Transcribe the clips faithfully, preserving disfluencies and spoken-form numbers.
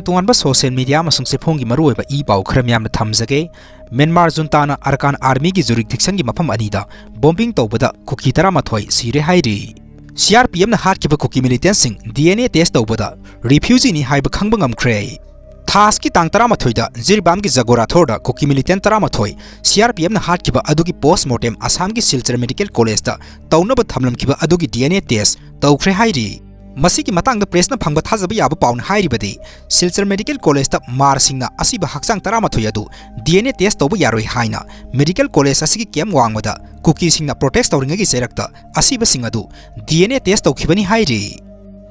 ꯇꯣꯉꯥꯟ ꯇꯣꯉꯥꯟꯕ social media ꯑꯃꯁꯨꯡ ꯆꯦꯐꯣꯡꯒꯤ ꯃꯔꯨꯑꯣꯏꯕ ꯏ ꯄꯥꯎ ꯈꯔ ꯃꯤꯌꯥꯝꯅ ꯊꯝꯖꯒꯦ꯫ ꯃ꯭ꯌꯥꯟꯃꯥꯔ ꯖꯨꯟꯇꯥꯅ ꯑꯔꯀꯥꯟ ꯑꯥꯔꯃꯤꯒꯤ jurisdictionꯒꯤ ꯃꯐꯝ ꯑꯅꯤꯗ bombing ꯇꯧꯕꯗ ꯀꯨꯀꯤ ꯇꯔꯥꯃꯥꯊꯣꯏ ꯁꯤꯔꯦ ꯍꯥꯏꯔꯤ꯫ CRPFꯅ ꯍꯥꯠꯈꯤꯕ ꯀꯨꯀꯤ militantꯁꯤꯡ DNA test ꯇꯧꯕꯗ refugeeꯅꯤ ꯍꯥꯏꯕ ꯈꯪꯕ ꯉꯝꯈ꯭ꯔꯦ꯫ ꯊꯥ ꯑꯁꯤꯒꯤ ꯇꯥꯡ ꯇꯔꯥꯃꯥꯊꯣꯏꯗ ꯖꯤꯔꯤꯕꯥꯝꯒꯤ ꯖꯒꯣꯔꯥꯊꯣꯔꯗ ꯀꯨꯀꯤ militant ꯇꯔꯥꯃꯥꯊꯣꯏ CRPFꯅ ꯍꯥꯠꯈꯤꯕ ꯑꯗꯨꯒꯤ post mortem ꯑꯁꯥꯝꯒꯤ ꯁꯤꯜꯆꯔ medical collegeꯇ ꯇꯧꯅꯕ ꯊꯝꯂꯝꯈꯤꯕ ꯑꯗꯨꯒꯤ DNA test ꯇꯧꯈ꯭ꯔꯦ ꯍꯥꯏꯔꯤ꯫ ꯃꯁꯤꯒꯤ ꯃꯇꯥꯡꯗ pressꯅ ꯐꯪꯕ ꯊꯥꯖꯕ ꯌꯥꯕ ꯄꯥꯎꯅ ꯍꯥꯏꯔꯤꯕꯗꯤ, ꯁꯤꯜꯆꯔ medical collegeꯇ ꯃꯥꯔꯁꯤꯡꯅ ꯑꯁꯤꯕ ꯍꯛꯆꯥꯡ ꯇꯔꯥꯃꯥꯊꯣꯏ ꯑꯗꯨ DNA test ꯇꯧꯕ ꯌꯥꯔꯣꯏ ꯍꯥꯏꯅ medical college ꯑꯁꯤꯒꯤ camp ꯋꯥꯡꯃꯗ ꯀꯨꯀꯤꯁꯤꯡꯅ protest ꯇꯧꯔꯤꯉꯩꯒꯤ ꯆꯩꯔꯛꯇ ꯑꯁꯤꯕꯁꯤꯡ ꯑꯗꯨ DNA test ꯇꯧꯈꯤꯕꯅꯤ ꯍꯥꯏꯔꯤ꯫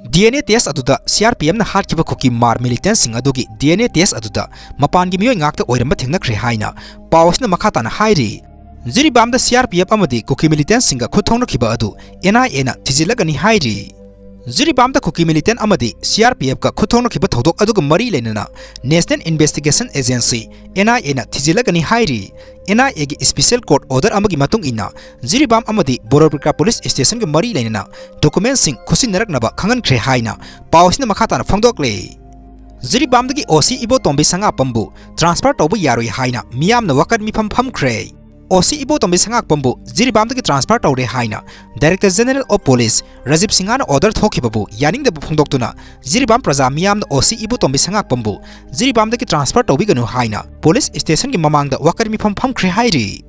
DNA test ꯑꯗꯨꯗ CRPFꯅ ꯍꯥꯠꯈꯤꯕ ꯀꯨꯀꯤ ꯃꯥꯔ militantꯁꯤꯡ ꯑꯗꯨꯒꯤ DNA test ꯑꯗꯨꯗ ꯃꯄꯥꯟꯒꯤ ꯃꯤꯑꯣꯏ ꯉꯥꯛꯇ ꯑꯣꯏꯔꯝꯕ ꯊꯦꯡꯅꯈ꯭ꯔꯦ ꯍꯥꯏꯅ ꯄꯥꯎ ꯑꯁꯤꯅ ꯃꯈꯥ ꯇꯥꯅ ꯍꯥꯏꯔꯤ꯫ ꯖꯤꯔꯤꯕꯥꯝꯗ CRPF ꯑꯃꯗꯤ ꯀꯨꯀꯤ militantꯁꯤꯡꯒ ꯈꯨꯠ ꯊꯣꯛꯅꯈꯤꯕ ꯑꯗꯨ NIAꯅ ꯊꯤꯖꯤꯜꯂꯒꯅꯤ ꯍꯥꯏꯔꯤ꯫ ꯖꯤꯔꯤꯕꯥꯝꯗ ꯀꯨꯀꯤ militant ꯑꯃꯗꯤ CRPFꯀ ꯈꯨꯠ ꯊꯣꯛꯅꯈꯤꯕ ꯊꯧꯗꯣꯛ ꯑꯗꯨꯒ ꯃꯔꯤ ꯂꯩꯅꯅ National Investigation Agency, NIAꯅ ꯊꯤꯖꯤꯜꯂꯒꯅꯤ ꯍꯥꯏꯔꯤ꯫ NIAꯒꯤ special court order ꯑꯃꯒꯤ ꯃꯇꯨꯡ ꯏꯟꯅ ꯖꯤꯔꯤꯕꯥꯝ ꯑꯃꯗꯤ ꯕꯣꯔꯣꯄꯤꯀꯥ police stationꯒ ꯃꯔꯤ ꯂꯩꯅꯅ documentꯁꯤꯡ ꯈꯨꯠꯁꯤꯟꯅꯔꯛꯅꯕ ꯈꯪꯍꯟꯈ꯭ꯔꯦ ꯍꯥꯏꯅ ꯄꯥꯎ ꯑꯁꯤꯅ ꯃꯈꯥ ꯇꯥꯅ ꯐꯣꯡꯗꯣꯛꯂꯤ꯫ ꯖꯤꯔꯤꯕꯥꯝꯗꯒꯤ OC ꯏꯕꯣꯇꯣꯝꯕꯤ ꯁꯉꯥꯛꯄꯝꯕꯨ transfer ꯇꯧꯕ ꯌꯥꯔꯣꯏ ꯍꯥꯏꯅ ꯃꯤꯌꯥꯝꯅ ꯋꯥꯀꯠ ꯃꯤꯐꯝ ꯐꯝꯈ꯭ꯔꯦ꯫ OC ꯏꯕꯣꯇꯣꯝꯕꯤ ꯁꯉꯥꯛꯄꯝꯕꯨ ꯖꯤꯔꯤꯕꯥꯝꯗꯒꯤ transfer ꯇꯧꯔꯦ ꯍꯥꯏꯅ Director General of Police Rajiv ꯁꯤꯡꯍꯅ order ꯊꯣꯛꯈꯤꯕꯕꯨ ꯌꯥꯅꯤꯡꯗꯕ ꯐꯣꯡꯗꯣꯛꯇꯨꯅ ꯖꯤꯔꯤꯕꯥꯝ ꯄ꯭ꯔꯖꯥ ꯃꯤꯌꯥꯝꯅ OC ꯏꯕꯣꯇꯣꯝꯕꯤ ꯁꯉꯥꯛꯄꯝꯕꯨ ꯖꯤꯔꯤꯕꯥꯝꯗꯒꯤ transfer ꯇꯧꯕꯤꯒꯅꯨ ꯍꯥꯏꯅ police stationꯒꯤ ꯃꯃꯥꯡꯗ ꯋꯥꯀꯠ ꯃꯤꯐꯝ ꯐꯝꯈ꯭ꯔꯦ ꯍꯥꯏꯔꯤ꯫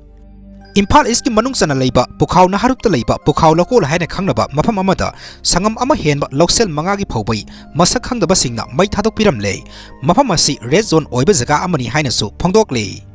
ꯏꯝꯐꯥꯜ Eastꯀꯤ ꯃꯅꯨꯡ ꯆꯟꯅ ꯂꯩꯕ ꯄꯨꯈꯥꯎ ꯅꯍꯥꯔꯨꯞꯇ ꯂꯩꯕ ꯄꯨꯈꯥꯎ ꯂꯧꯀꯣꯜ ꯍꯥꯏꯅ ꯈꯪꯅꯕ ꯃꯐꯝ ꯑꯃꯗ ꯁꯪꯒꯝ ꯑꯃ ꯍꯦꯟꯕ ꯂꯧꯁꯦꯜ ꯃꯉꯥꯒꯤ ꯐꯧꯕꯩ ꯃꯁꯛ ꯈꯪꯗꯕꯁꯤꯡꯅ ꯃꯩ ꯊꯥꯗꯣꯛꯄꯤꯔꯝꯂꯦ꯫ ꯃꯐꯝ ꯑꯁꯤ red zone ꯑꯣꯏꯕ ꯖꯒꯥ ꯑꯃꯅꯤ ꯍꯥꯏꯅꯁꯨ ꯐꯣꯡꯗꯣꯛꯂꯤ꯫